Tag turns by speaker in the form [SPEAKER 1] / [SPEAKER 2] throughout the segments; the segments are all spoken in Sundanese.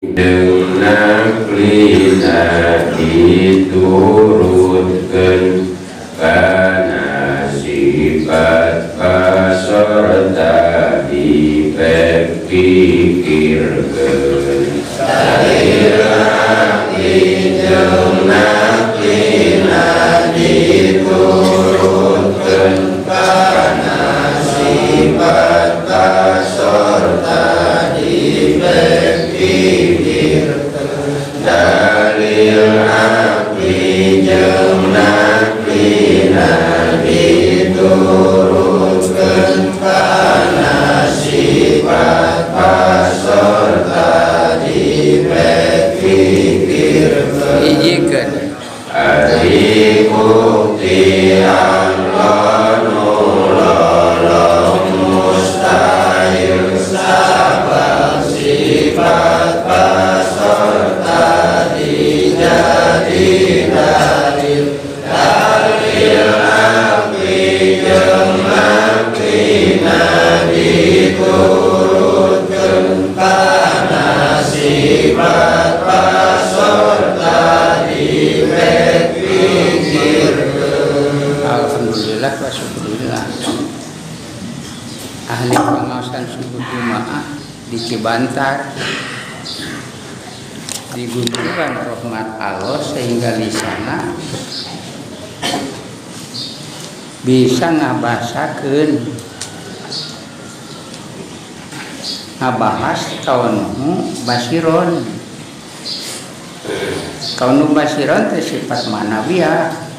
[SPEAKER 1] Jeung naklina diturutkeun kana sifat pasorta dipikirkeun dalil aqli jeung naklina diturutkeun kana sifat pasorta dipikirkeun dalil aqli jeung naklina diturutkeun kana sifat pasorta dipikirkeun
[SPEAKER 2] Hijikeun.
[SPEAKER 1] Ari bukti Allah nu lolong mustahil sabab sifat pasorta dijadi dalil dalil aqli jeung naklina diturutkeun kana sifat pasorta dipikirkeun.
[SPEAKER 2] Alhamdulillah wa syukurillah. Ahli pengawasan subuh Jumaah di Cibantar digunturkan rahmat Allah sehingga lisana bisa ngabahasakeun ngabahas kaunuhu basiron. Kaunu basiron teh sifat manawiyah.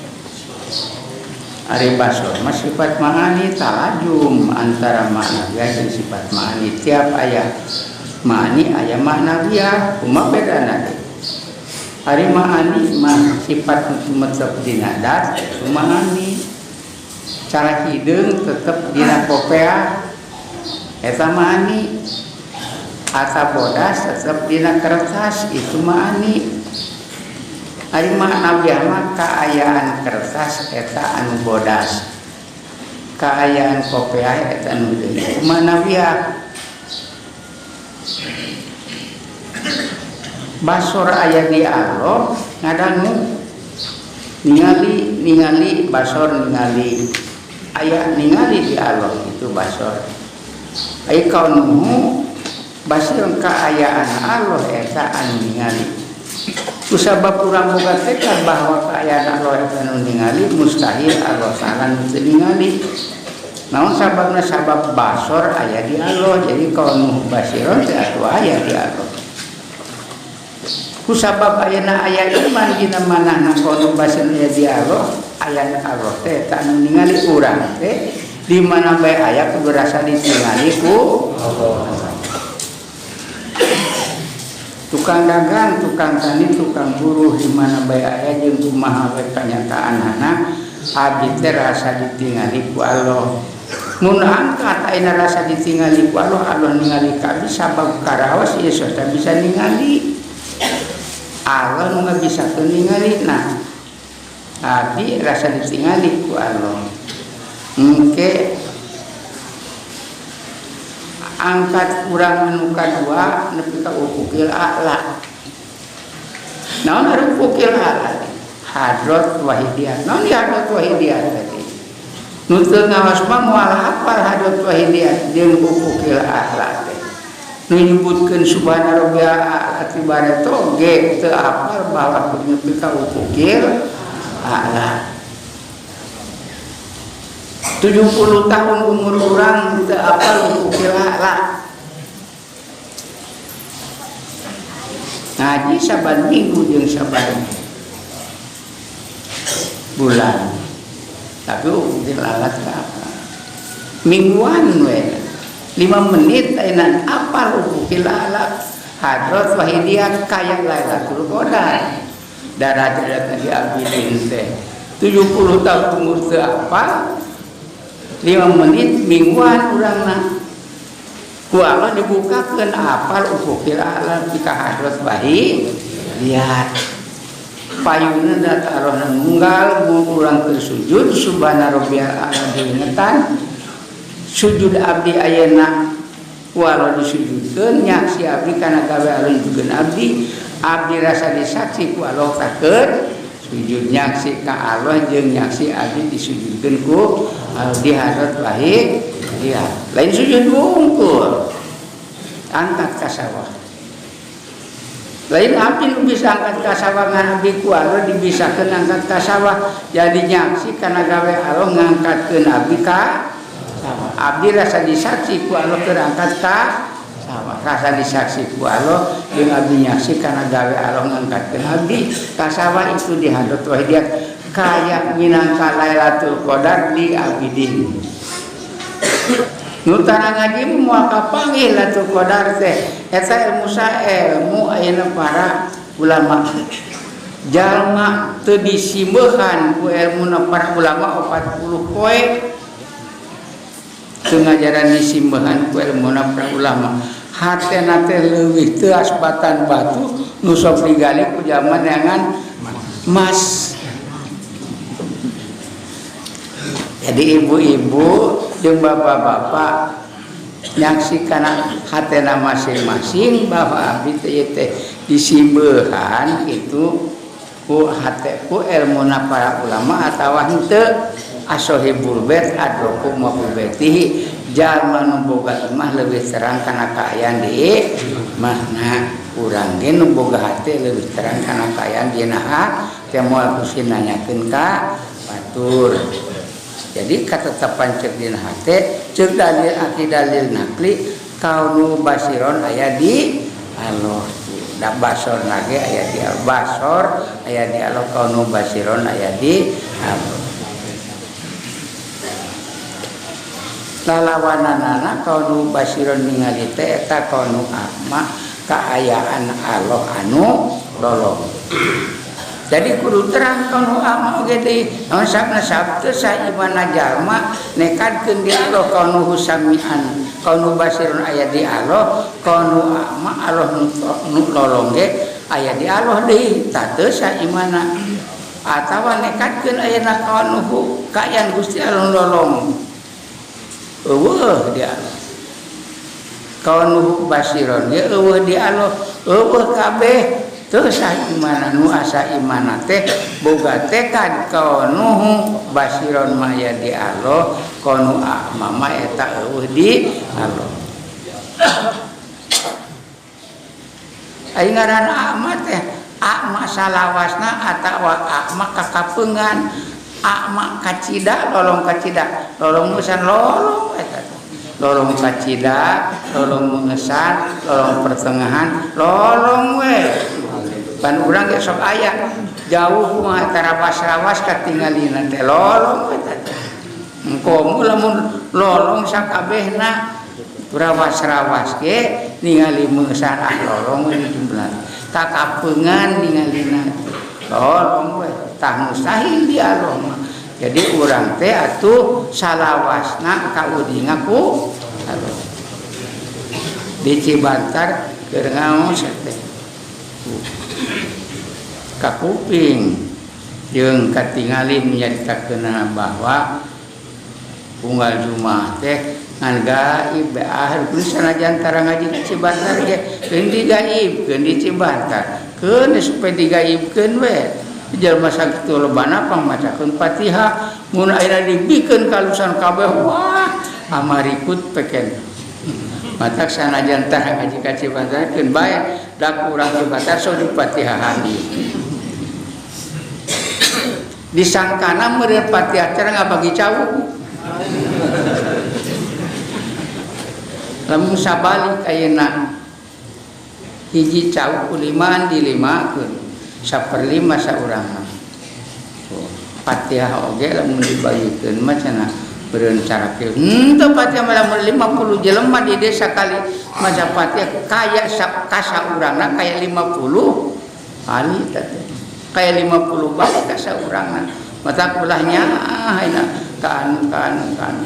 [SPEAKER 2] Ari basor mah sifat ma'ani, talajum antara ma'nawiyah dan sifat ma'ani. Tiap aya ma'ani aya ma'nawiyah, kumaha bedana teh? Ari ma'ani mah sifat tetep dina dat, itu ma'ani. Cara hideung tetep dina kopea, eta ma'ani. Ata bodas tetep dina kertas, itu ma'ani. Ari ma'nawiyah mah kaayaan kertas eta anu bodas, kaayaan kopeah eta anu deui, itu ma'nawiyah. Basor aya di Allah ngadangu ningali, ningali basor ningali aya ningali di Allah itu basor. Ai kaunuhu basir kaayaan Allah eta anu ningali. Kusabab urang boga tekad bahwa kaayaan Allah eta anu ningali, mustahil Allah Ta'ala nu teu ningali. Naon sababna? Sabab basor aya di Allah. Jadi kaunuhu basiron teh atuh aya di Allah. Kusabab ayeuna aya iman dina manahna kaunuhu basiron aya di Allah, aya Allah teh eta anu ningali urang teh di mana bae aya kudu rasa ditingali ku Allah. Tukang dagang, tukang tani, tukang buruh di mana bae aya jeung kumaha we kanyataanana abdi teh rasa ditingali ku Allah. Mun angkat ayeuna rasa ditingali ku Allah, Allah ningali ka abdi sabab karaos ieu sok bisa ningali. Allah nu bisa teu ningali, nah abdi rasa ditingali ku Allah. Engke angkat urang anu kadua nepi ka ufukil a'la. Naon ari ufukil a'la? Hadrat wahidiyah. Naon di hadrat wahidiyah tadi? Nu teu ngaos mah moal hafal hadrat wahidiyah jeung ufukil a'la teh. Nu nyebutkeun subhana rabbiyal a'la tibare toge teu hafal bahwa nepi ka ufukil a'la. 70 tahun umur urang teu apal ufukil a'la. Ngaji saban minggu jeung saban bulan. Tapi ufukil a'la teu apal. Mingguan we 5 menit ayeuna apal ufukil a'la. Hadrat wahidiyah kaya Lailatul Qadar. Darajat di abidin teh 70 tahun umur teu apal. 5 menit mingguan urangna ku Allah dibukakeun apal ufukil a'la ka hadrat wahidiyah. Payuna da tarohna nunggal urang keur sujud subhana rabbiyal a'la diingetan sujud abdi ayeuna Ku Allah disujudkeun nyaksi abdi kana gawe Allah nyujudkeun abdi, abdi rasa disaksi ku Allah takeun sujud nyaksi ka Allah jeung nyaksi abdi disujudkeun ku Allah di hadrat wahid dia. Lain sujud wungkul. Angkat ka sawah. Lain abdi nu bisa angkat ka sawah ngan abdi ku Allah dibisakeun angkat ka sawah jadi nyaksi kana gawe Allah ngangkatkeun abdi ka sawah. Abdi rasa disaksi ku Allah keur angkat ka sawah. Rasa disaksi ku Allah jeung abdi nyaksi kana gawe Allah ngangkatkeun abdi ka sawah itu di hadrat wahidiyat kaya minangka Lailatul Qadar di abidin. Nu tara ngaji moal kapanggih Lailatul Qadar teh eta ilmu ilmu ayeuna para ulama. Jalma teu disimbeuhan ku ilmuna para ulama 40 poe teu ngajaran disimbehan ku ilmuna para ulama. Hatena teh leuwih teuas batan batu nu sok digali ku zaman neangan mas. Jadi ibu-ibu jeung bapak-bapak nyaksikan hatena masing-masing bahwa abdi teh teh disimbehan itu ku hate ku ilmuna para ulama atawa henteu asohibul bait adraku maqubatihi jalma nu boga imah leuwih terang kana kaayaan di imahna urang ge nu boga hate leuwih terang kana kaayaan dina teh moal kusi nanyakeun ka batur. Jadi katetapan cek dina hate cek dalil aki dalil nakli kaunu basiron aya di Allah da basor lagi aya di Allah basor aya di Allah kaunu basiron aya di Allah lalawananana kaunu basiron ningali teh eta kaunu akma kaayaan Allah anu lolong. Jadi kudu terang kaunu ama oge deui naon sabna sabtu saimana jalma nekadkeun di Allah kaunu husamian kaunu basirun aya di Allah kaunu ama Allah nu lolong ge aya di Allah deui tah teu saimana atawa nekadkeun ayana kaunu kaayaan Gusti Allah lolong eueuh di Allah kaunu basirun ge eueuh di Allah eueuh kabeh teu sah imana nu asa imana teh boga tekad kaunuhu basiron mah ya di Allah kaunu a'ma mah eta eueuh di Allah. Ari ngaran a'ma teh a'ma salawasna atawa a'ma kakapeungan a'ma kacida lolong kacida lolong musan lolong eta teh lolong kacida lolong mengesan lolong pertengahan lolong we pan urang ge sok aya jauh mah tarawas-rawas katingalina teh lolong we teh engko lamun lolong sakabehna rawas-rawas ge ningali meungesan ah lolong we jumlah kakapeungan ningalina lolong we tah mustahil di Allah mah. Jadi urang teh atuh salawasna kaudinga ku Allah di Cibantar keur ngaos teh kakuping jeung katingali nyaritakeun bahwa unggal Jumat teh ngan gaib akhir kudu sanajan tara ngaji di Cibantar ge keun digaibkeun di Cibantar keun supaya digaibkeun we jelema sakitu lobana pangmacakeun Fatihah mun ayeuna dibikeun kalusan kabeh wah amarikut peken matak sanajan tara ngaji ka Cibantar keun bae da urang Cibantar sok dipatihahan disangkana meureun Fatihah teh ngabagi cau lamun sabalik ayeuna hiji cau ku limaan dilimakeun saperlima saurang mah Fatihah oge lamun dibagikeun mah cenah beureun cara kieu henteu Fatihah mah lamun 50 jelema di desa kali maca Fatihah kaya ka saurangna kaya 50 kali teh kaya 50 balik ka saurangna mata ulahnya ayeuna ka anu ka anu ka anu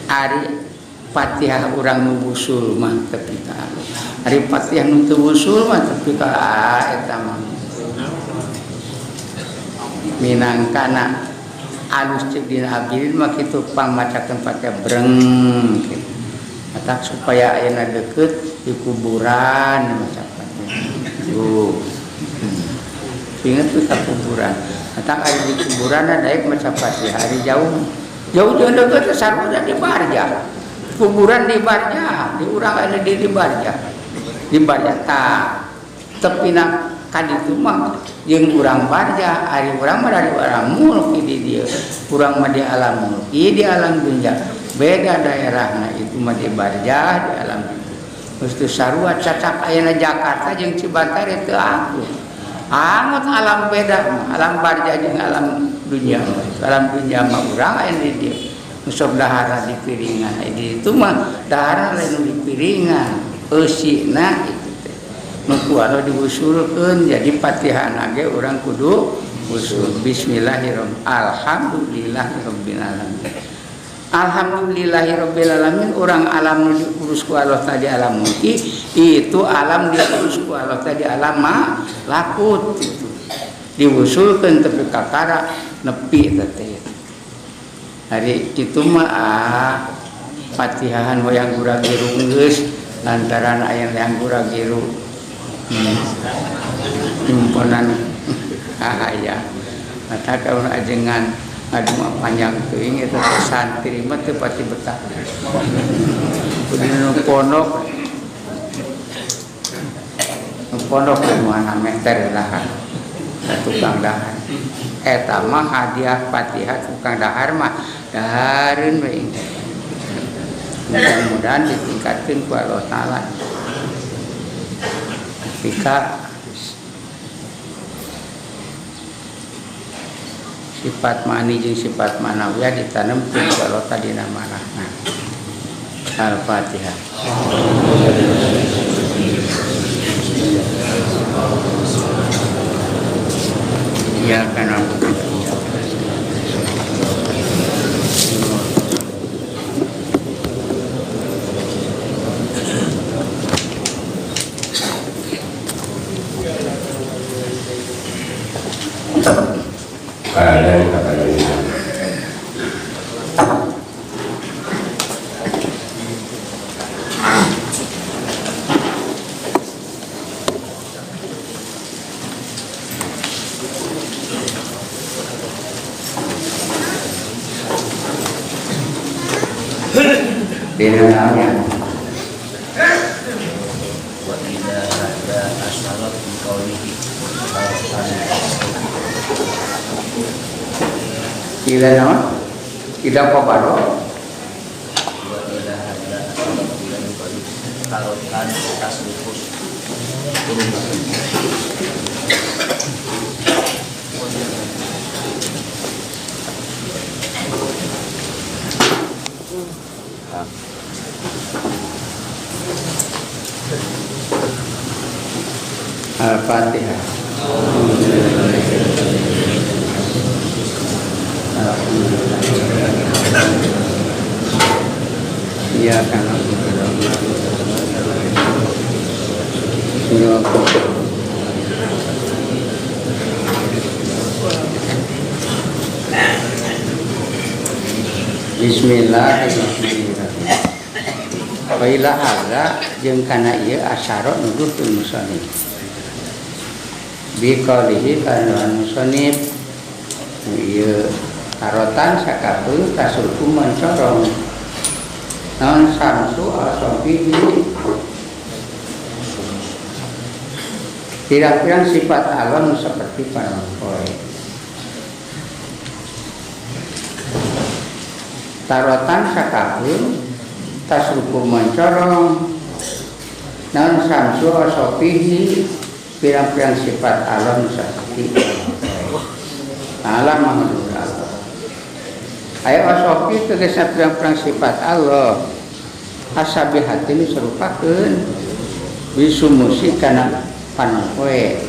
[SPEAKER 2] ari Fatihah urang nu wusul mah tepi ka Allah ari Fatihah nu teu wusul mah tepi ka eta mah minangkana Alus cek dina abdin mah kitu pangmacakeun Fatihah breng kitu. Matak supaya ayeuna deukeut di kuburan maca Fatihah. Tuh. Ingat tuh ka kuburan. Matak ari di kuburan daek maca Fatihah ari jauh. Jauh jeung deukeut sarua di barjah. Kuburan di barjah, di urang aya di barjah. Di barjah tah tepina kaditu mah jeung urang barjah, ari urang mah dari alam mulki di dieu. Urang mah di alam mulki, di alam dunya. Beda daerahna itu mah di barjah, di alam itu. Geus teu sarua cacak ayeuna Jakarta jeung Cibantar teu akur. Angut alam beda mah, alam barjah jeung alam dunya mah. Alam dunya mah urang aya di dieu. Nu sok dahara di piringan, aya di ditu mah dahara lain di piringan. Eusina itu teh. Nu ku Allah diusulkeun jadi Fatihah ge urang kudu usul. Bismillahirrahmanirrahim. Alhamdulillahirabbil alamin. Alhamdulillahirabbil alamin urang alam nu diurus ku Allah tadi alam mulki, itu alam diurus ku Allah tadi alam malakut itu. Diusulkeun tapi kakara nepi teh. Hari kitu mah Fatihahan hoyang gura-giru geus lantaran aya yang gura-giru. Himpunan aya. Mata kaun ajengan adu panjang teuing eta teh santri mah teu pati betah. Kudu nu pondok. Nu pondok nu meter lah. Tukang dahar. Eta mah hadiah Fatihah tukang dahar mah dahareun we. Mudah-mudahan ditingkatkeun ku Allah Taala. Ketika sifat mani jeung sifat manawiyah ditanamkeun ku Allah Taala dina manahna. Al-Fatihah. Ya kana
[SPEAKER 1] keadaan keadaan.
[SPEAKER 2] Dina
[SPEAKER 3] wa ila hadza asharat min qawlihi
[SPEAKER 2] ila naon ila qabaro
[SPEAKER 3] wa ila hadza asharat min qawlihi tarokan tasrifus turun.
[SPEAKER 2] Al-Fatihah. Iya kana Bismillahirrahmanirrahim. Wa ila hadza jeung kana ieu asyara nuduhkeun musannif. Bi qaulihi kana musannif ieu tarotan sakapeung tasurku mencorong naon samsu asobihi pirang-pirang sifat alam seperti panon-poe. Tarotan sakapeung tasruku mencorong naon samsu asobihi pirang-pirang sifat alam seperti alam maha Allah. Ayo asofi tegasna pirang-pirang sifat Allah asabihati nu serupakeun bisumusi kana panon-poe.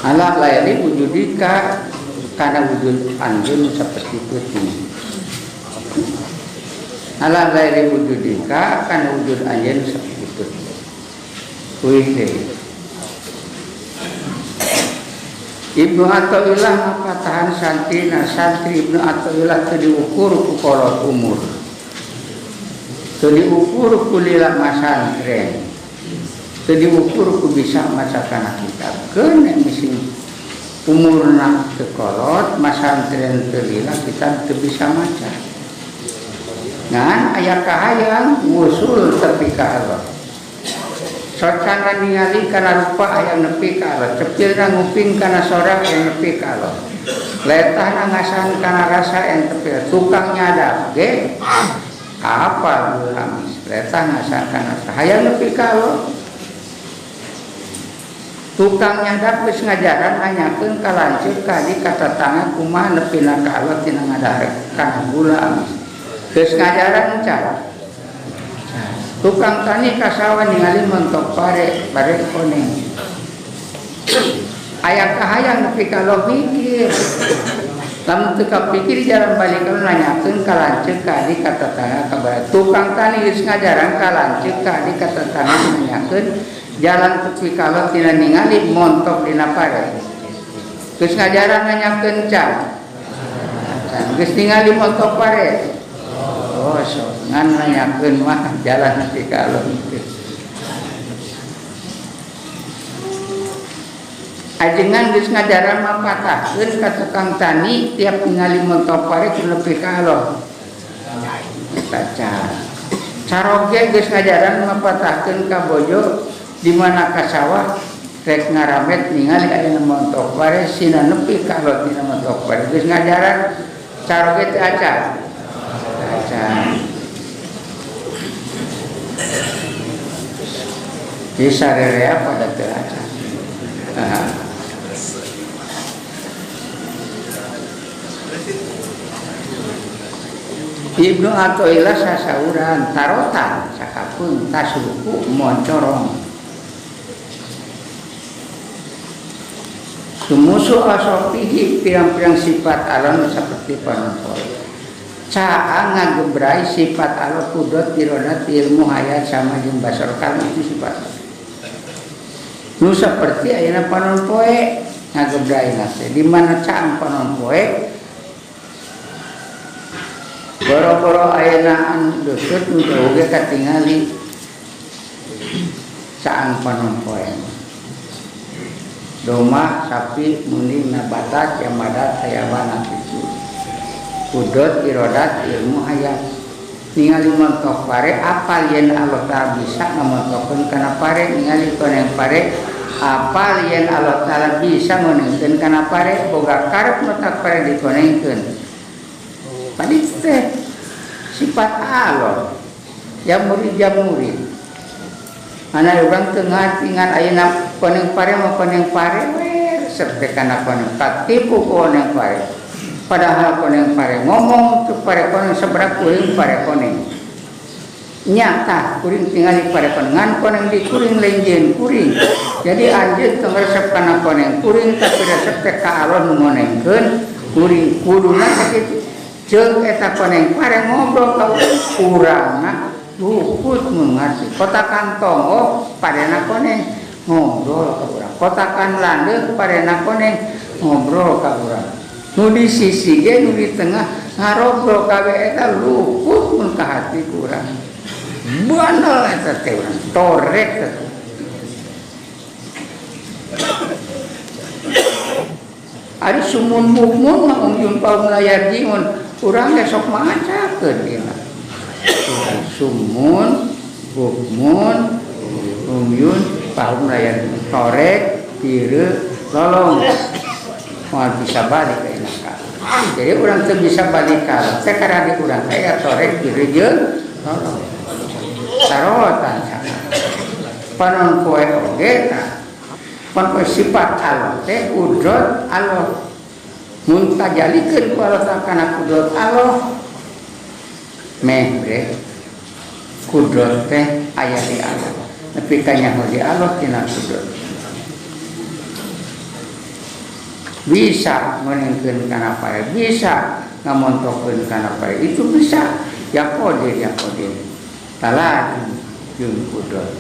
[SPEAKER 2] Ala layali wujudika kana wujud anjeun seperti peuting. Ala layali wujudika kana wujud anjeun seperti peuting. Wih deui. Ibnu Athaillah mapatahan santrina, santri Ibnu Athaillah teu diukur ku kolot umur, teu diukur ku lila masantren, teu diukur ku bisa maca kana kitab. Keun mising umurna teu kolot, masantren teu lila, kitab teu bisa maca. Ngan aya kahayang ngusul tepi ka Allah. Socana ningali kana rupa hayang nepi ka Allah, cepilna nguping kana sora hayang nepi ka Allah, letahna ngasan kana rasa yang tepi, tukang nyadap ge apa amis letah ngasan kana rasa hayang nepi ka Allah. Tukang nyadap geus ngajaran nanyakeun ka lanceuk ka di ka tatangga kumaha nepina ka Allah tina ngadahar kana gula amis. Geus ngajaran can. Tukang tani ka sawah ningali mentok pare, pare koneng. Aya kahayang nepi ka Allah mikir. Lamun teu kapikir jalan balik ka nanyakeun ka lanceuk ka di ka tatangga ka barat. Tukang tani geus ngajaran ka lanceuk ka di ka tatangga nanyakeun jalan tepi ka Allah tina ningali montok dina pare. Geus ngajaran nanyakeun can. Geus ningali montok pare. Oh, so ngan nanyakeun mah jalan nepi ka Allah mikir. Ajengan geus ngajaran mapatahkeun ka tukang tani tiap ningali montok pare kudu nepi ka Allah. Eta can. Caroge geus ngajaran mapatahkeun ka bojo di mana ka sawah rek ngaramet ningali aya montok pare sina nepi ka Allah dina montok pare. Geus ngajaran caroge teh acan. Acan. Bisa rerea pada teu acan. Ibnu Athaillah sasauran tarotan sakapun tasuku moncorong. Sumusu asofihi pirang-pirang sifat alam seperti panonpoe. Caa ngagebrai sifat Allah kudot irodat ilmu hayat sama jeung basar kan itu sifat. Nu seperti ayeuna panonpoe ngagebrai teh di mana caang panonpoe boro-boro ayeuna anu deukeut nu jauh ge katingali caang panonpoe. Domba sapi munding nabatat yamadat hayawanat itu. Kudot irodat ilmu hayat. Ningali montok pare apal yen Allah Ta'ala bisa ngamontokkeun kana pare, ningali koneng pare apal yen Allah Ta'ala bisa ngonengkeun kana pare, boga karep notak pare dikonengkeun. Tadi teh sifat Allah ya murid ya murid. Ana urang teu ngarti ngan ayeuna koneng pare mah koneng pare we resep teh kana koneng katipu ku koneng pare. Padahal koneng pare ngomong teu pare koneng seberapa kuring pare koneng. Nyata kuring tingali pare koneng ngan koneng di kuring lain jeung kuring. Jadi anjeun teu resep kana koneng kuring tapi resep teh ka Allah nu ngonengkeun kuring kuduna sakitu. Jeung eta koneng pare ngobrol ka urangna luput mengerti. Kotakan tonggo parena koneng ngobrol ka urang. Kotakan landeuk parena koneng ngobrol ka urang. Nu di sisi ge nu di tengah ngarobrol kabeh eta luput mun ka hati ku urang. Bandel eta teh urang torek eta. Ari sumun mukmun mah ungjun paung layar jimun urang ge sok macakeun dina. Sumun bukmun umyun paung layar torek tiru lolong moal bisa balik ka inaka. Jadi urang teu bisa balik ka teh karena di urang aya torek tiru jeung lolong. Tarotan sakit. Panon poe oge tah. Panon poe sifat Allah teh kudrat Allah. Mun tajalikeun ku Allah kana kudrat Allah meh bre kudrat teh aya di Allah. Nepi ka nyaho di Allah tina kudrat. Bisa ngonengkeun kana pare, bisa ngamontokeun kana pare, itu bisa. Ya qadir ya qadir. Talajum jeung kudrat.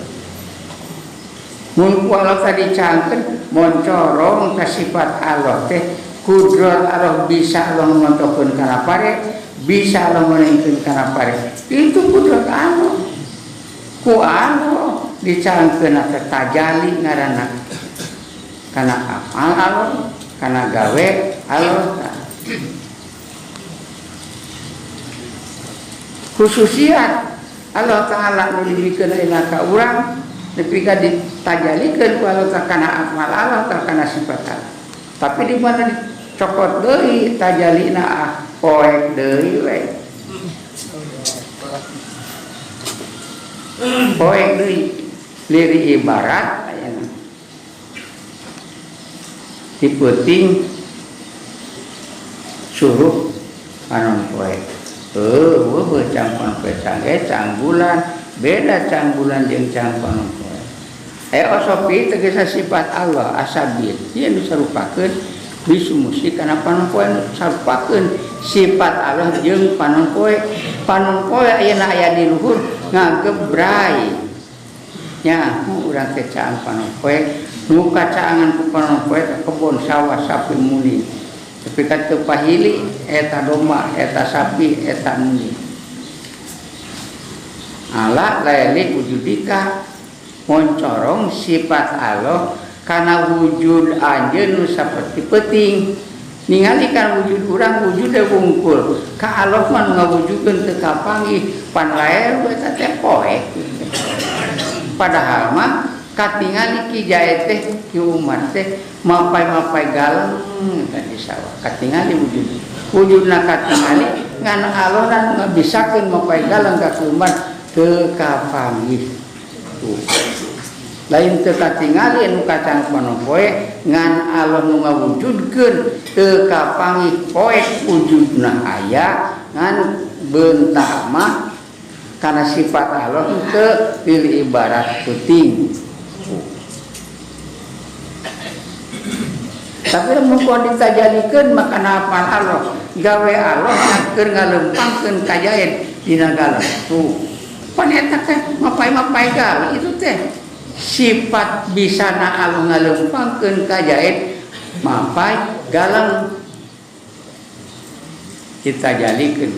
[SPEAKER 2] Mun ku Allah tadi cangkeun moncorong ka sifat Allah teh kudrat Allah bisa Allah ngontokeun kana pare, bisa Allah menengkeun kana pare. Itu kudrat Allah. Ku Allah dicangkeun teh tajali ngaranna. Kana amal Allah, kana gawe Allah. Khususiat Allah Ta'ala nu dibikeun ayeuna ka urang nepi ka ditajalikeun ku Allah Ta'ala kana amal Allah Ta'ala kana sifat Allah. Tapi di mana dicokot deui tajalina ah poek deui we. Poek deui liri ibarat ayeuna. Di peuting suruh panon poek. Heueuh cang panon poek cang cang bulan, beda cang bulan jeung cang panon poek. Osopi tegasna sifat Allah asabil. Ieu nu sarupakeun bisumusi kana panon poe sarupakeun sifat Allah jeung panon poe. Panon poe ayeuna aya di luhur ngagebray. Nya urang teh caang panon poe, nu kacaangan ku panon poe kebon sawah sapi muni. Tapi ka teu pahili eta domba, eta sapi, eta muni. Ala laili wujudika moncorong sifat Allah kana wujud anjeun nu saperti peuting. Ningali kan wujud urang wujud wungkul. Ka Allah mah nu ngawujudkeun teu kapanggih, pan laer we eta teh poek. Padahal mah katingali Ki Jae teh Ki Umar teh mapai-mapai galang eta di sawah. Katingali wujud. Wujudna katingali ngan Allah nu ngabisakeun mapai galang ka Ki Umar teu kapanggih. Tuh. Lain teu katingali anu kacang panon poe ngan Allah nu ngawujudkeun teu kapanggih poek wujudna aya ngan beunta mah kana sifat Allah teu pilih ibarat peuting. Tapi mun ditajalikeun maka apal Allah gawe Allah keur ngalempangkeun kajaen dina galang. Tuh. Pan eta teh mapai-mapai galang itu teh sifat bisana Allah ngalempangkeun kajaen mapai galang ditajalikeun.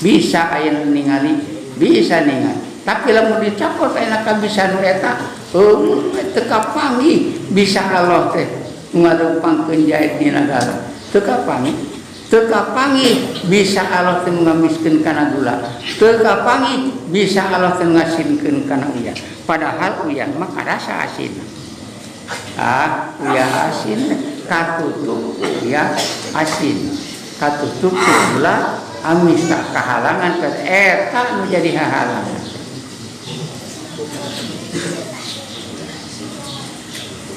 [SPEAKER 2] Bisa aya ningali, bisa ningali. Tapi lamun dicokot aya kabisa nu eta, eueuh teu kapanggih bisa Allah teh ngalempangkeun jaet dina galang. Teu kapanggih. Teu kapanggih bisa Allah teh ngamiskeun kana gula. Teu kapanggih bisa Allah teh ngasinkeun kana uyah. Padahal uyah mah karasa asin. Ah, uyah asin katutup uyah asin. Katutup gula amis tak kahalangan eta nu jadi hahalangan.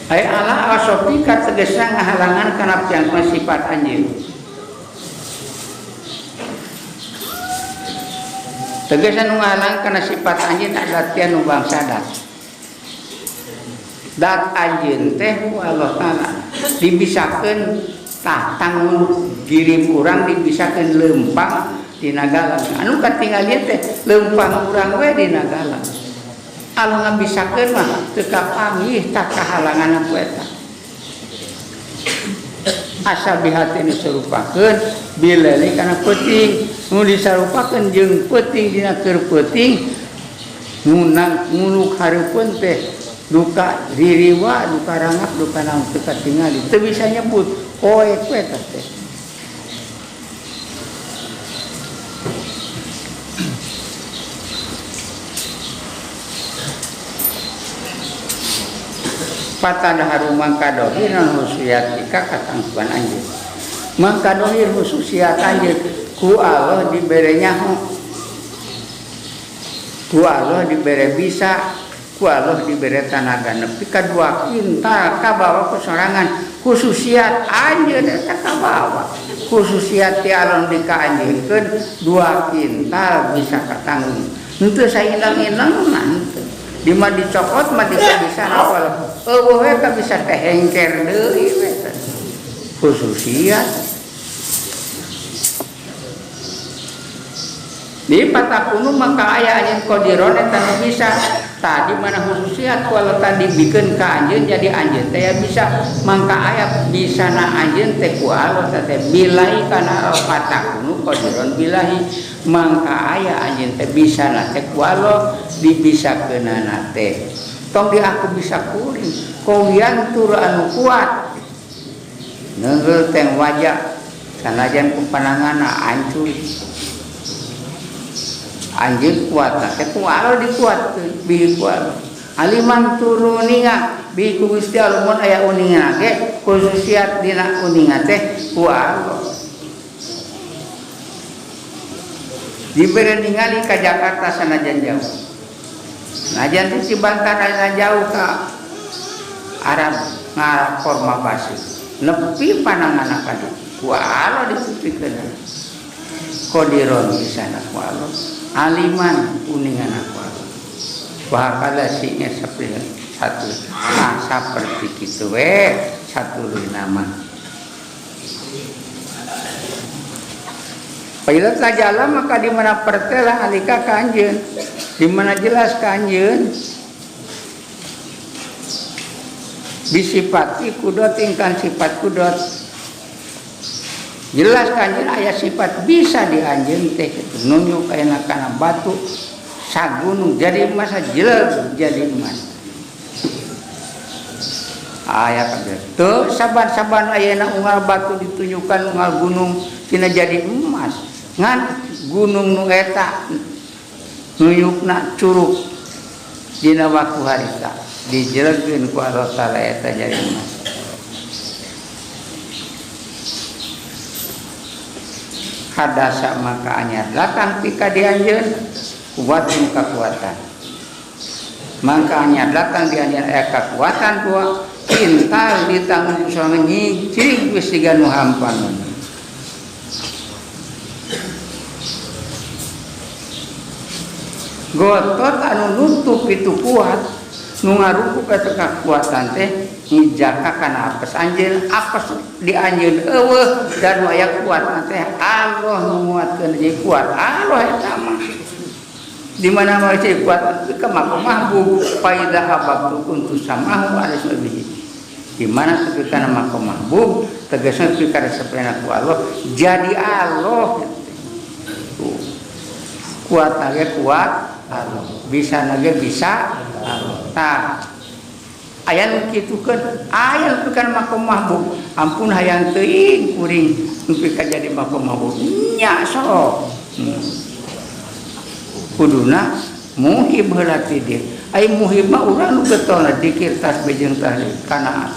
[SPEAKER 2] Ai ala asofika tegasna ngahalangan kana piang sifat anjeun. Tegasna nu ngahalangan kana sifat anjeun adalah tian nu bangsa dat. Dat anjeun teh ku Allah Taala dibisakeun tah tanggung girim urang dibisakeun leumpang dina galang. Anu katingali teh leumpang urang we dina galang. Allah ngabisakeun mah teu kapanggih tah kahalangan ku eta. Asa bihati nu sarupakeun bileli kana peuting nu disarupakeun jeung peuting dina keur peuting nunang ngunuk hareupeun teh duka ririwa duka rangap duka naon teu katingali teu bisa nyebut poek we eta teh. Patadahar mangkadohir non khususiatika katangkuan anjeun. Mangkadohir khususiat anjeun ku Allah dibere nyaho. Ku Allah dibere bisa, ku Allah dibere tanaga nepi ka dua kintal kabawa ku sorangan khususiat anjeun eta kabawa. Khususiat ti Allah dikaanjeunkeun dua kintal bisa katanggung. Henteu saindang-indang mah henteu. Di mah dicokot mah bisa apa eueuh we ka bisa teh hengker deui we khususiat. Di patakunu maka aya anjeun qadiron eta nu bisa. Tadi mana khususiat ku Allah tadi bikeun ka anjeun jadi anjeun teh bisa mangka aya bisana anjeun teh ku Allah teh bilahi kana patakunu qadiron bilahi mangka aya anjeun teh bisana teh ku Allah dibisakeunana teh. Tong di aku bisa kuring kowian tur anu kuat. Neunggeul teh wajah sanajan ku pananganna hancur. Anjeun kuat teh ku Allah dikuatkeun bihi ku Allah. Aliman turuninga bihi ku Gusti Allah mun aya uninga ge khususiat dina uninga teh ku Allah. Dibere ningali ka Jakarta sanajan jauh. Najan teh Cibantar aya jauh ka Arab ngarapor mabasi. Nepi pananganna ka ditu. Ku Allah dipikeun. Qadiron di sana ku Allah. Aliman uningan aku Allah. Wahakala sinya seperti satu seperti kitu we satu nama. Bila tajala maka di mana pertelah alika ka anjeun, di mana jelas ka anjeun. Bisifati kudot ingkang sifat kudot. Jelas kanjeng aya sifat bisa di anjeun teh kitu nunjuk aya kana batu sagunung jadi emas jelas jadi emas. Aya kabeh teu saban-saban ayeuna unggal batu ditunjukkan unggal gunung tina jadi emas. Ngan gunung nu eta nuyukna curug dina waktu harita dijelegkeun ku Allah Taala eta jadi emas. Hadasa maka anyar datang tika di anjeun kuatun kakuatan. Maka anyar datang di anjeun aya kakuatan dua pintar di tangan sorangan nyicing geus siga nu hampan. Gotot anu nutup itu kuat nu ngaruku ka kakuatan teh ngijaka kana apes anjeun apes di anjeun eueuh dan aya kuat teh Allah nu nguatkeun jadi kuat Allah eta mah di mana mah jadi kuat ka mahbub faida habtu kuntu samahu alis nabi di mana tepi kana makom mahbub tegasna tepi kana sapena ku Allah jadi Allah kuat nage kuat Allah bisa nage bisa Allah tah aya nu kitukeun aya nu pikeun makom mahbub ampun hayang teuing kuring nu pikeun jadi makom mahbub nya sok kuduna muhib heula ti dieu ai muhib mah urang nu getolna dikir tasbih jeung tahlil kana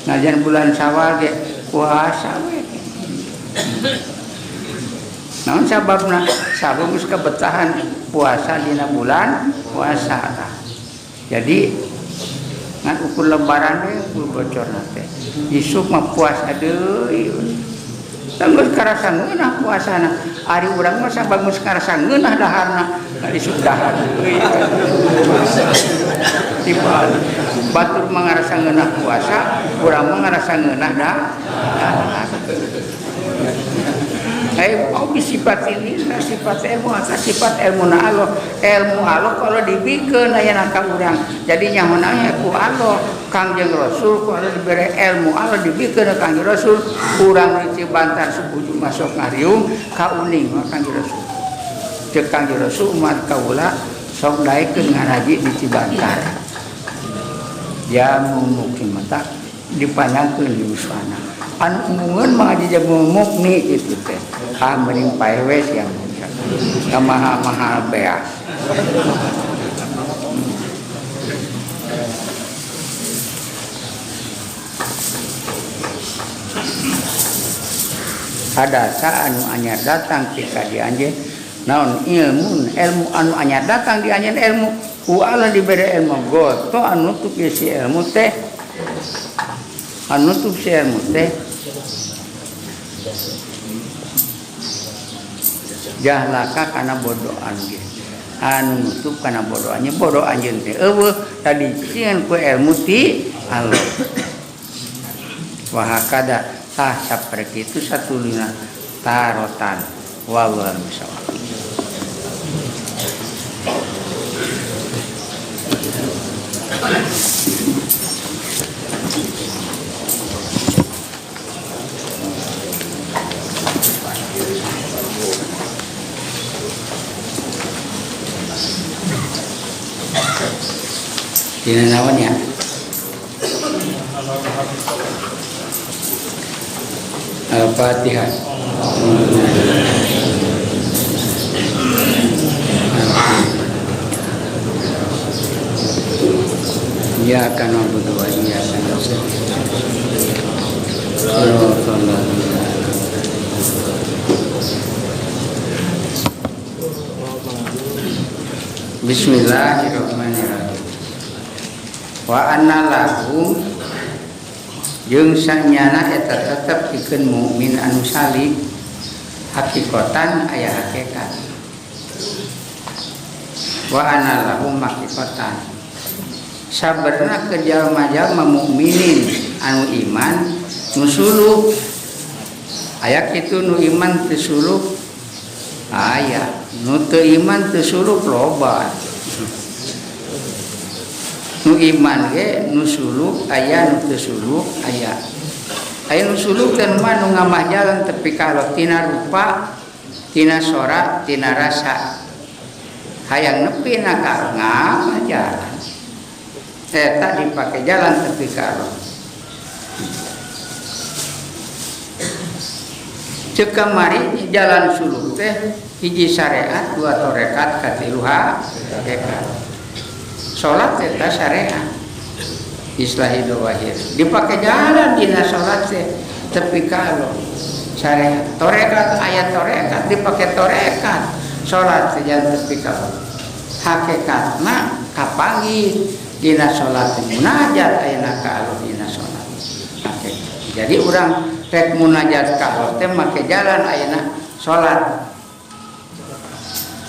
[SPEAKER 2] najan bulan Syawal ge puasa we naon sababna sabab geus kebetahan puasa dina bulan puasa. Jadi ngan ukur lebaran we ukur bocorna teh. Isuk mah puasa deui. Tanggeus karasa ngeunah puasana. Ari urang mah sabab geus karasa ngeunah daharna, isuk dahar deui. Tiba batur mah ngarasa ngeunah puasa, urang mah ngarasa ngeunah dahar. Oh, sifat ini sifat ilmu atas sifat ilmu na Allah. Ilmu Allah kalau dibikeun aya ka urang. Jadi nyahonaannya ku Allah, Kangjeng Rasul ku Allah dibere ilmu Allah dibikeun ka Kangjeng Rasul, urang di Cibantar subuh masuk ngariung ka uning mah Kangjeng Rasul. Ceuk Kangjeng Rasul umat kaula sok daekeun ngaraji di Cibantar. Ya mungkin mata dipanjangkeun di wiswana. Anu embungeun mah ngaji jamu mukni kitu teh. Ah mending paeh we siang. Mahal-mahal beas. Hadasa anu anyar datang tika di anjeun naon ilmu ilmu anu anyar datang di anjeun ilmu ku Allah dibere ilmu goto anu nutup si ilmu teh anu nutup si ilmu teh jahlaka kana bodohan ge anu nutup kana bodohannya bodoh anjeun teh eueuh tadi sieun ku ilmu ti Allah. Wa hakada Tah saperti itu satuluyna tarotan wallahu a'lam. Dina naon ya? Al-Fatihah. Iyyaka na'budu wa iyyaka nasta'in. Bismillahirrahmanirrahim. Wa anna lahum jeung sanyana eta tetep pikeun mukmin anu salih hakikatan aya hakikat. Wa anna lahum hakikatan sabarna keur jalma-jalma mukminin anu iman nu suluk aya kitu nu iman teu suluk aya nu teu iman teu suluk loba. Nu iman ge nu suluk aya nu teu suluk aya. Aya nu suluk teh mah nu ngamah jalan tepi ka Allah tina rupa, tina sora, tina rasa. Hayang nepi na ka ngamah jalan. Eta dipake jalan tepi ka Allah. Ceuk kamari jalan suluk teh hiji syariat, dua tarekat, katilu hakikat. Salat eta syariat islahi dawahir dipake jalan dina salat teh tepi ka Allah syariat tarekat aya tarekat dipake tarekat salat teh jalan tepi ka Allah hakikatna kapanggih dina salat teh munajat ayeuna ka Allah dina salat hakikat. Jadi urang rek munajat ka Allah teh make jalan ayeuna salat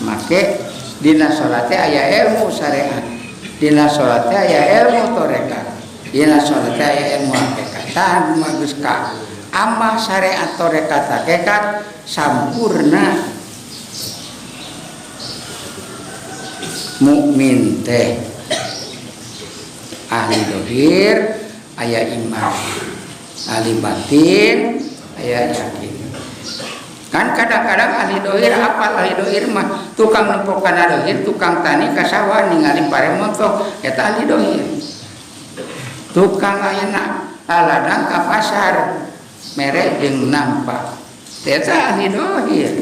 [SPEAKER 2] make dina salat teh aya ilmu syariat dina salat teh aya ilmu tarekat dina salat teh aya ilmu hakikat. Tah geus ka amah syariat tarekat hakikat sampurna mukmin teh ahli dohir aya iman ahli batin aya yakin. Kan kadang-kadang ahli dohir apal ahli dohir mah tukang nempok kana dohir tukang tani ka sawah ningali pare montok eta ahli dohir. Tukang ayeuna ladang ka pasar mere jeung nampak eta ahli dohir.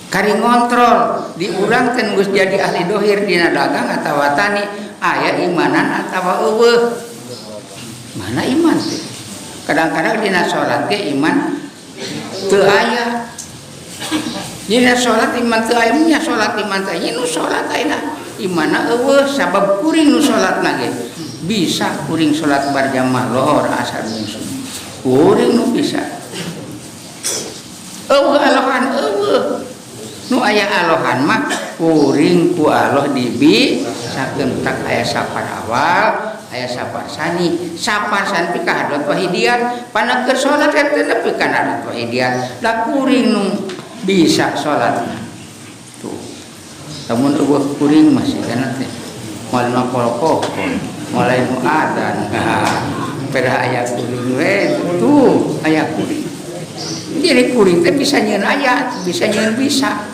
[SPEAKER 2] Kari ngontrol di urang teh geus jadi ahli dohir dina dagang atawa tani aya imanan atawa eueuh. Mana iman teh? Kadang-kadang dina salat ge iman teu aya. Dina salat iman teu aya nya salat iman teh nu salat ayeuna imanna eueuh sabab kuring nu salatna ge bisa kuring salat barjamaah lohor asar musuh. Kuring nu bisa. Eueuh alohan eueuh. Nu aya alohan mah kuring ku Allah dibisakeun tak aya sapar awal aya sapar sani sapar sani ka hadrat wahidiat pana keur salat teh nepi ka hadrat wahidiat da kuring nu bisa salatna tuh lamun eueuh kuring mah sigana teh moal makoloko mulai nu adan pedah aya kuring we tuh aya kuring jadi kuring teh bisa nyieun aya bisa nyieun bisa.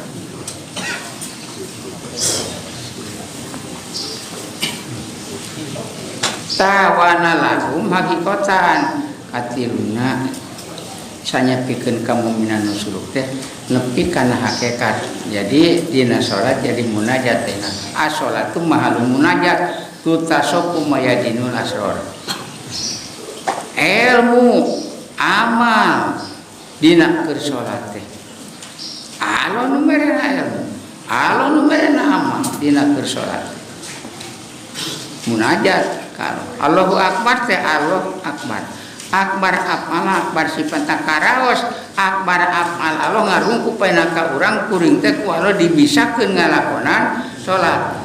[SPEAKER 2] Tawana lahum hakikatan katiluna sanya pikeun ka mukminan nu suluk teh nepi kana hakikat. Jadi dina salat jadi munajat teh. As-salatu mahalul munajat tutasofu mayadinul asror. Ilmu amal dina keur salat teh. Alon nu merena ilmu, alon nu merena amal dina keur salat. Munajat kalau Allahu Akbar teh Allah Akbar. Akbar afal akbar sifat karaos akbar afal Allah ngarungkup paena ka urang kuring teh ku Allah dibisakeun ngalakonan salat.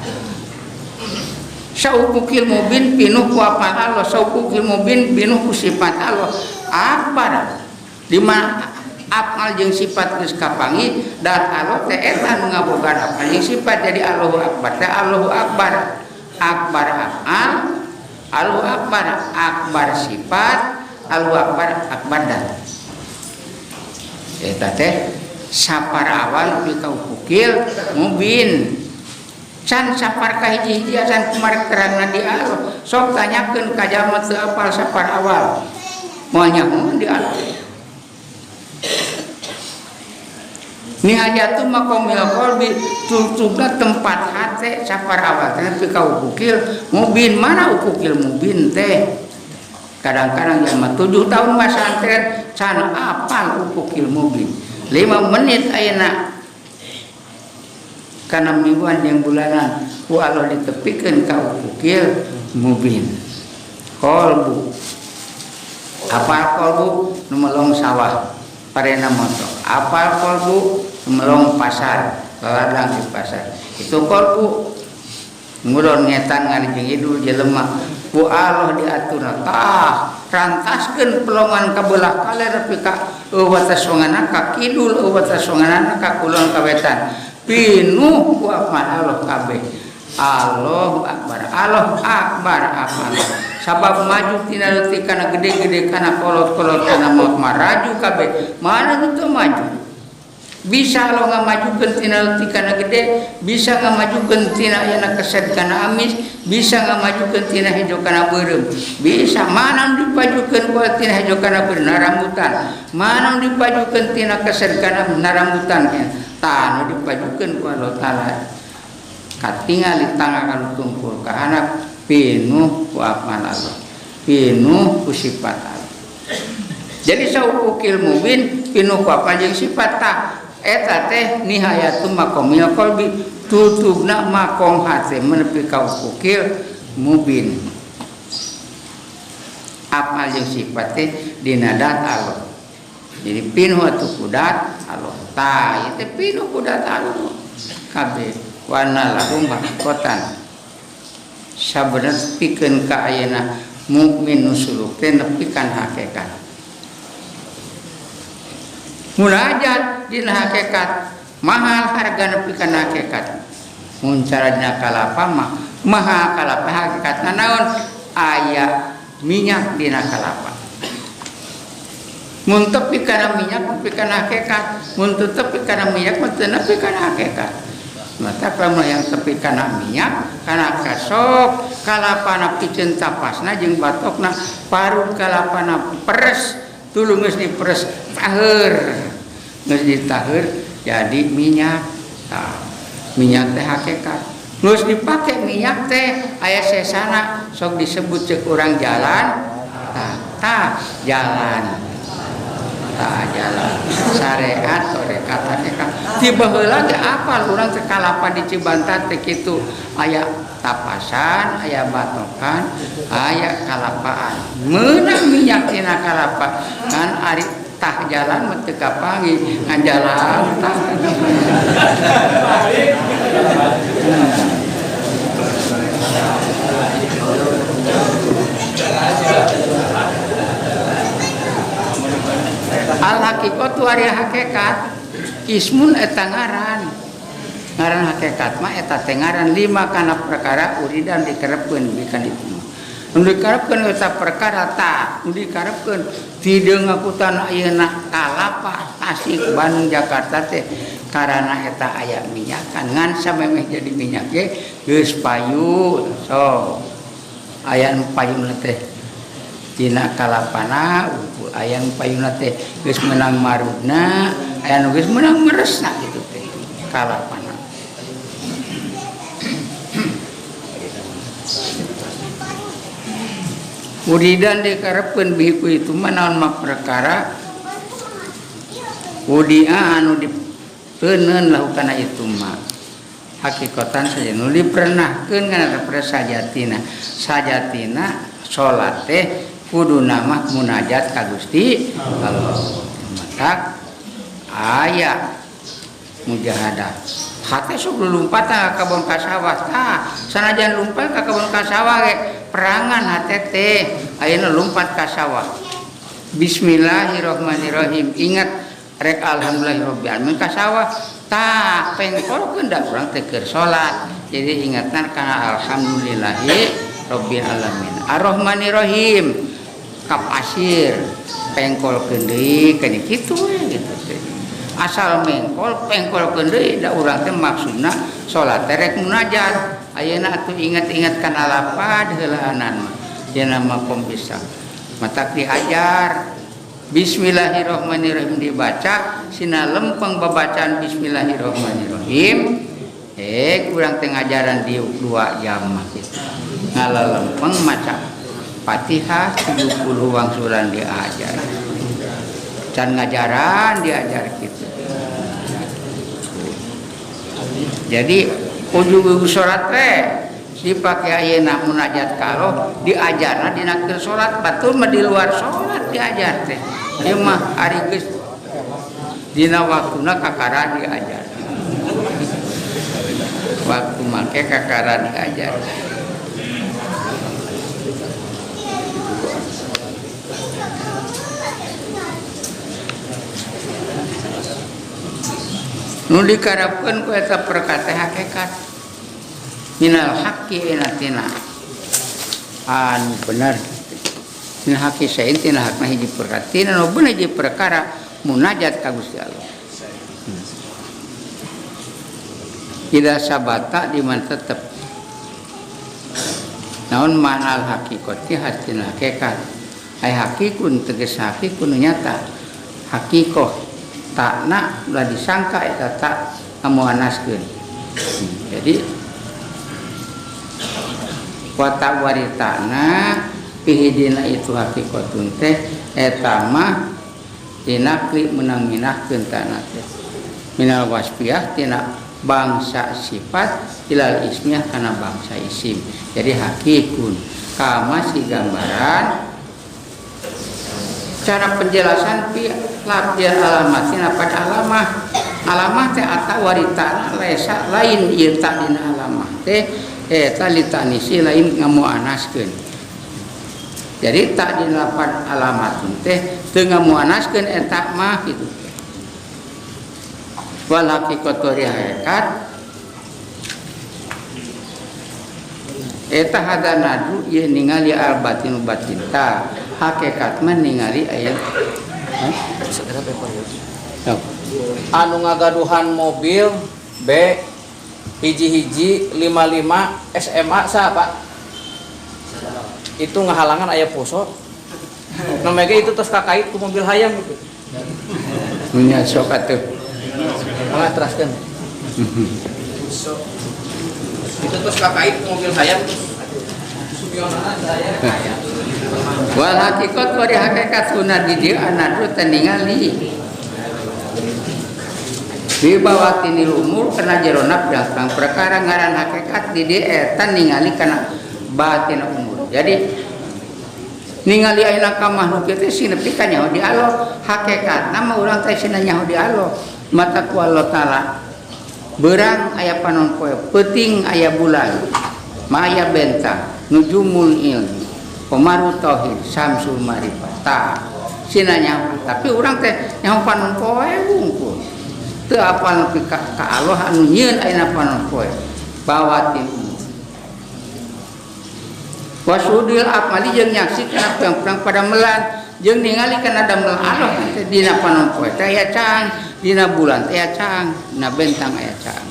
[SPEAKER 2] Saupukil mubin pinuh ku apal Allah, saupukil mubin pinuh ku sifat Allah. Akbar di mana apal jeung sifat geus kapanggih dat Allah teh eta nu ngabogaan apal jeung sifat jadi Allahu Akbar teh Allahu Akbar. Akbar apal, Allahu Akbar akbar sifat, Allahu Akbar akbar dat. Eta teh sapar awal nepi ka upukil mubin. Can sapar ka hiji-hiji can kumaha terangna di Allah. Sok tanyakeun ka jalma teu apal sapar awal. Moal nyaho di Allah. Nihayatu maqamil qalbi tutupna tempat hate sapar awal teh nepi ka upukil mubin. Mana upukil mubin teh? Kadang-kadang jalma 7 tahun masantren can apal upukil mubin. 5 menit ayeuna kana mingguan jeung bulanan ku Allah ditepikeun ka upukil mubin. Qalbu apal qalbu nu melong sawah parena moto, apal qalbu nu melong pasar laladang di pasar itu qalbu ngulon ngetan ngarijeng idul jelema ku Allah diaturna tah rantaskeun pelongan ka belah kaler nepi ka watas wanganna ka kidul watas wanganna ka kulon ka wetan pinuh ku apal Allah kabeh. Allahu Akbar, Allahu Akbar apal sabab maju tina leutik kana gede-gede kana kolot-kolot kana maut maraju kabeh mana nu teu maju bisa lo ngamajukeun tina leutik kana gede, bisa ngamajukeun tina ayeuna keset kana amis, bisa ngamajukeun tina hejo kana beureum, bisa mana nu dipajukeun ku tina hejo kana beureum rambutan, mana nu dipajukeun tina keset kana rambutan tah nu dipajukeun ku Allah Taala katingali tangga kana tungkul ka anak pinuh ku apal Allah, pinuh ku sifat Allah. Jadi saupukil mubin pinuh ku apal jeung sifat tah eta teh nihayatu maqamil qalbi tutubna maqam hate menepi ka upukil mubin. Apal jeung sifat teh dina dat Allah. Jadi pinuh atuh kudat Allah. Tah ieu teh pinuh kudat Allah kabeh wana lahum haqiqatan. Sabenerna pikeun ka ayeuna mukmin nu suluk teh nepi kan hakikat. Munajat dina hakikat mahal harga nepi kana hakikat. Mun cara dina kalapa mah mahal kalapa hakikatna naon? Aya minyak dina kalapa. Mun tepi kana minyak nepi kana hakikat, mun teu tepi kana minyak mah teu nepi kana hakikat. Mata lamun yang tepi kana minyak kana kasok kalapana piceun tapasna jeung batokna parut kalapana peres tulung geus diperes taheur geus ditaheur jadi minyak. Tah minyak teh hakikat geus dipake minyak teh aya sesana sok disebut ceuk urang jalan tah tah jalan tah jalan syariat tarekat hakikat ti baheula ge apal urang teh kalapa di Cibantar teh kitu aya tapasan aya batokan aya kalapaan meunang minyak tina kalapa kan ari tah jalan mah teu kapanggih ngan jalan tah. Al haqiqatu ari hakikat ismun eta ngaran ngaran hakikat mah eta teh ngaran lima kana perkara uridan dikerepkeun bikan itu mah nu dikarepkeun eta perkara tah nu dikarepkeun ti deungakutan ayeuna kalapa Tasik Bandung Jakarta teh karana eta aya minyakan ngan samemeh jadi minyak ge geus payu so aya nu payuna teh dina kalapana aya nu payuna teh geus meunang marudna aya nu geus meunang meresna kitu teh kalapana. Uridan dikarepkeun bihi ku itu mah naon mah perkara udia anu diteunkeun lahu kana itu mah hakikatan saja nu dipernahkeun kana sajatina sajatina salat teh kuduna mah munajat ka Gusti Allah matak aya Mujahadah. Hate sok lulumpat ka kebon ka sawah. Tah, sanajan lumpat ka kebon ka sawah ge perangan hate teh. Ayeuna lumpat ka sawah. Bismillahirrahmanirrahim. Ingat rek alhamdulillahirabbil alamin ka sawah. Tah, pengkolkeun da urang teh keur salat. Jadi ingatna kana alhamdulillahi rabbil alamin. Arrahmanirrahim. Ka pasir pengkolkeun deui kana kitu we gitu teh. Asal mengkol pengkolkeun deui da urang teh maksudna salat teh rek munajat. Ayeuna atuh ingat-ingat kana lapad heulaanan mah. Dina makom bisa. Matak diajar Bismillahirrahmanirrahim dibaca sina lempeng babacaan Bismillahirrahmanirrahim. Kurang teh ngajaran diuk 2 jam mah kitu. Ngalalempeng maca Fatihah 70 wangsulan diajar. Can ngajaran diajar kitu. Jadi ujug-ujug salat teh dipake ayeuna munajat ka Allah diajarna dina keur salat batur mah di luar salat diajar teh. Ieu mah ari geus dina waktuna kakara diajar. Waktu make kakara diajar. Nu dikarepkeun ku eta perkara teh hakikat. Minal haqqi tina anu bener. Minal haqqi sain tina hakna hiji perkara. Tina nu bener hiji perkara munajat ka Gusti Allah. Ida sabata di mana tetep. Naon ma'nal haqiqati hastina hakikat. Ai hakikun tegas hakikun nyata. Hakikoh takna ulah disangka eta tak ngamuanaskeun. Jadi wata waritana pihidina itu hakikatun teh eta mah dinakli menang minahkeun tanah teh. Minal wasfiyah tina bangsa sifat ilal ismiyah kana bangsa isim. Jadi hakikun kama si gambaran cara penjelasan pi lafzil alamatina pada alamah. Alamah teh ata waritana lesa lain ieu ta dina alamah teh eta litanisi lain ngamuanaskeun. Jadi tak dina lapan alamatun teh teu ngamuanaskeun eta mah kitu. Wal haqiqatu hakikat eta hadanadu ieu ningali al batin batin ta hakikat mah ningali aya.
[SPEAKER 4] Anu ngagaduhan mobil B hiji-hiji 55 SMA sa Pak? Itu ngahalangan aya poso. Namanya itu terus kakait ku mobil hayang gitu.
[SPEAKER 2] Nya sok atuh.
[SPEAKER 4] Mangga teraskeun. Itu terus kakait ku mobil hayang.
[SPEAKER 2] Wal hakikat wa hakikat sunat di dieu anadu teu ningali. Di bawah tinil umur kana jerona pirang perkara ngaran hakikat di dieu eta ningali kana batin umur. Jadi ningali ayeuna ka makhluk teh sinepi ka nyaho di Allah, hakikatna mah urang teh sina nyaho di Allah. Mata ku Allah taala beurang aya panon poe, peuting aya bulan, maya bentang, nujumul ilmi, pemaru tauhid, samsul marifat. Tah sina nyaho, tapi urang teh nyaho panon poe wungkul. Teu apal nepi ka Allah anu nyieun ayeuna panon poe. Bawatin umur. Wasudil akmali jeung nyaksi kana pirang-pirang pada melan jeung ningali kana damel Allah teh dina panon poe teh aya caang, dina bulan teh aya caang, dina bentang aya caang.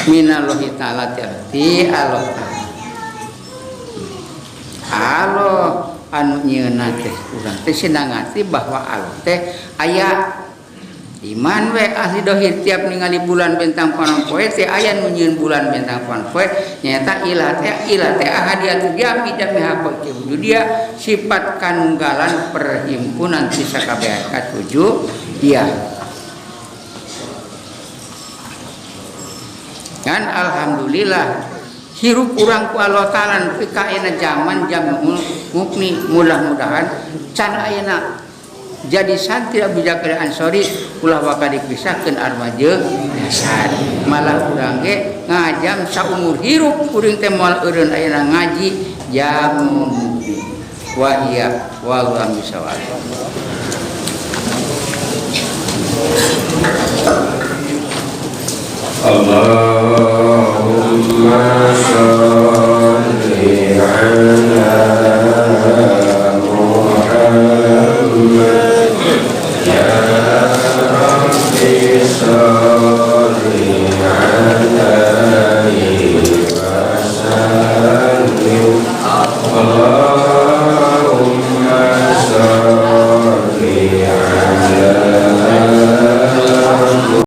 [SPEAKER 2] Minallahi ta'ala ti Allah ta'ala. Allah anu nyieunna teh urang teh sina ngarti bahwa Allah teh aya iman we ahli dohir tiap ningali bulan bentang panon poe teh aya nu nyieun bulan bentang panon poe nyaeta ilah teh ahadiatu jami jami haqqi wujudia sifat kanunggalan perhimpunan ti sakabeh katuju dia. Kan alhamdulillah hirup urang ku Allah taala nepi ka ayeuna zaman jam mukni mudah-mudahan can ayeuna jadi santri Abu Ja'far Ansori Ulah waka dipisahkeun arwah jeung jasad. Malah urang ge ngajam saumur hirup kuring teh moal eureun ayeuna ngaji jam mukmin. Wa hiya wallahu bisawab.
[SPEAKER 1] Allahumma sholli ala Muhammad ya Rabbi sholli alaihi wa sallim. Allahumma